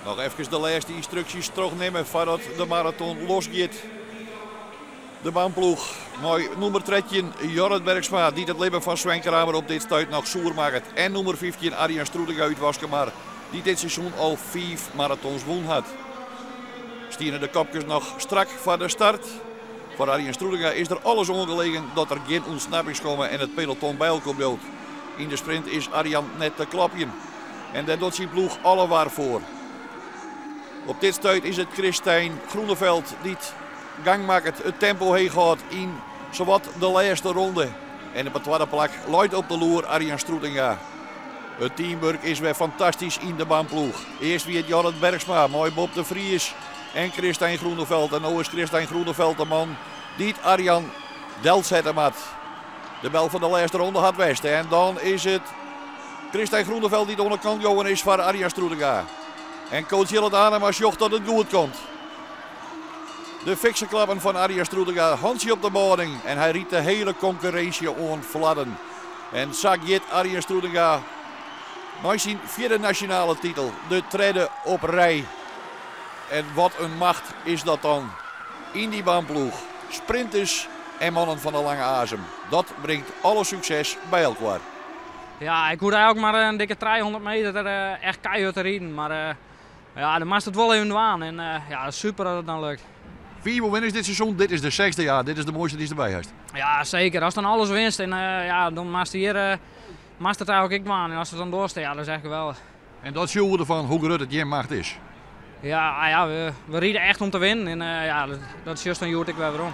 Noch efkes de lêste ynstruksjes trochnimme foardat de maraton losgiet. De BAM-ploech mei nûmer 13 Jorrit Bergsma, dy't it libben fan Sven Kramer op dit stuit noch soer makket. En nûmer 15 Arjan Stroetinga út Waskemar, dy't dit seizoen al fiif maratons wûn hat. Stiene de kopkes noch strak foar de start. Foar Arjan Stroetinga is der alles oan gelegen dat der gjin ûntsnappings komme en it peloton by elkoar bliuwt. Yn de sprint is Arjan net te klopjen en dêr docht syn ploech alle war foar. Op dit stuit is it Christijn Groeneveld dy't gang makket, it tempo heech hâldt yn sawat de lêste ronde. En op it twadde plak leit op de loer Arjan Stroetinga. It teamwurk is wer fantastysk yn de BAM-ploech. Earst wie it Jorrit Bergsma mei Bob de Vries en Christijn Groeneveld. En no is Christijn Groeneveld de man dy't Arjan delsette moat. De bel fan de lêste ronde hat west en dan is it Christijn Groeneveld dy't oan de kant gongen is foar Arjan Stroetinga. En coach Jillert Anema sjocht dat it goed komt. De fikse klappen fan Arjan Stroetinga, hantsje op de boarding en hy rydt de hiele konkurrinsje oan fladden. En sa giet Arjan Stroetinga nei syn fjirde nasjonale titel, de tredde op rij. En wat in macht is dat dan yn dy BAM-ploech. Sprinters en mannen fan de lange azem. Dat bringt alle sukses by elkoar. Ja, ik hoech eigenlijk mar in dikke 300 meter echt keihard te riden. Mar ja, dan moatst it wol even dwaan. En ja, super dat it dan lukt. Fiif oerwinnings dit seizoen, dit is de sechsde. Ja, dit is de moaiste dy'tst derby hast. Ja, seker. Ast dan alles winst en ja, dan moatst hjir moatst it eigenlijk ek dwaan. En ast it dan dochst, ja, dat is echt geweldich. En dat tsjûget derfan hoe grut it jim macht is. Ja, ah ja, we ride echt om te winnen. En ja, dat sjochst dan hjoed ek wer werom.